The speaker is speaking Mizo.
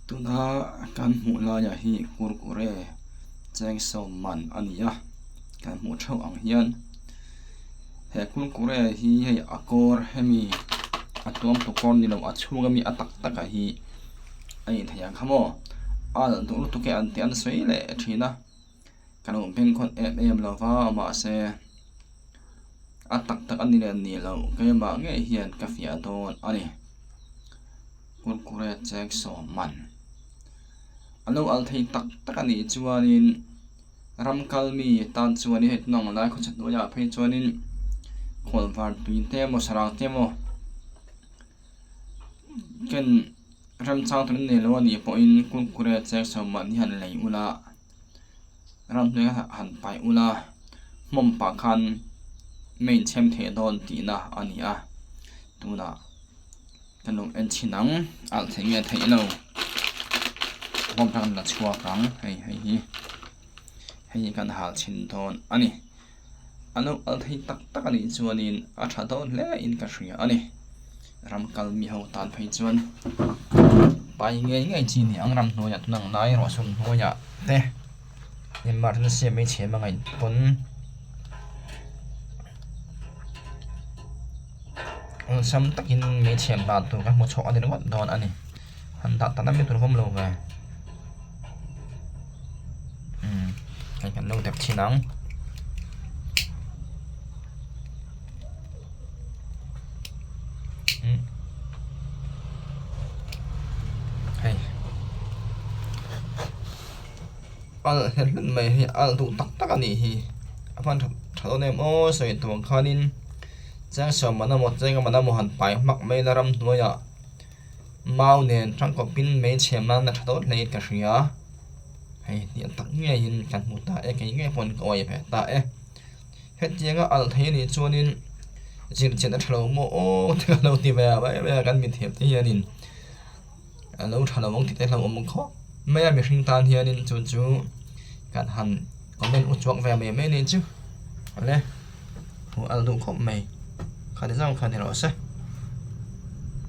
Tuna kan hmuh laiah hi kurkure cheng sawm man a ni a kan hmuh theuh ang hian he kurkure hi hei a kawr hemi a tuam tu kawr ni lo a chhung ami a tak tak ah hi a in thei ang kha maw a alh duh lutuk e an tih an sawi leh thin a ka lo bengkhawn em em lo va mahse a tak tak a ni leh ni loh keimah ngei hian ka fiah dawn a ni. Kurkure cheng sawm man a lo al thei tak tak a nih chuanin ram kal mi tan chuanin hei tunang lai khawchhe hnuaiah phei chuanin khawnvar tui te emaw sarang te emaw ken remchang tur an nei lo a nih pawhin kurkure cheng sawm man hi han lei ula ramhnuai han paih ula hmawm pah khan mei inchhem theih dawn tihna a ni a tunah. Ka lo en chhin ang alh theih nge theih lo bawm kha kan la chhuak ang hei hei hi hei hi kan hal chhin dawn a ni a lo al thei tak tak a nih chuanin a tha dawn hle in ka hria a ni ram kal mi ho tan phei chuan pai ngei ngei chi ni ang ram hnuaiah tun ang lai erawh sawn hnuaiah te emergency a hmeichhe hma ngaih pawn. Awlsam takin hmeichhe hna tur ka hmu chhuak a ni ringawt dawn a ni han dah tak na tur a awm lo ve umm hei kan lo dep thin ang. Hei alh hlet hlut mai hi alh duh tak tak a nih hi a hman tha tha dawn em aw sawi tur ang khanin cheng sawm man emaw cheng man emaw han pai hmak mai ila ramhnuaiah mau nen tangkawpin mei chhiam nan a tha dawn hlein ka hria hei hniam tak ngeiin kan hmu ta e kei ngei pawhin ka awih ve ta e hetianga alh thei anih chuanin zirchian a tha lo maw aw te ka lo ti ve a mai mai a kan mithiam te hianin. A lo tha lo ang tih te hlauh awm khawp mai a mihring tan hianin chu chu kan han comment u chuak ve mai mai a nih chu awle hmuh a duh khawp mai khati zawng kha ni rawh se.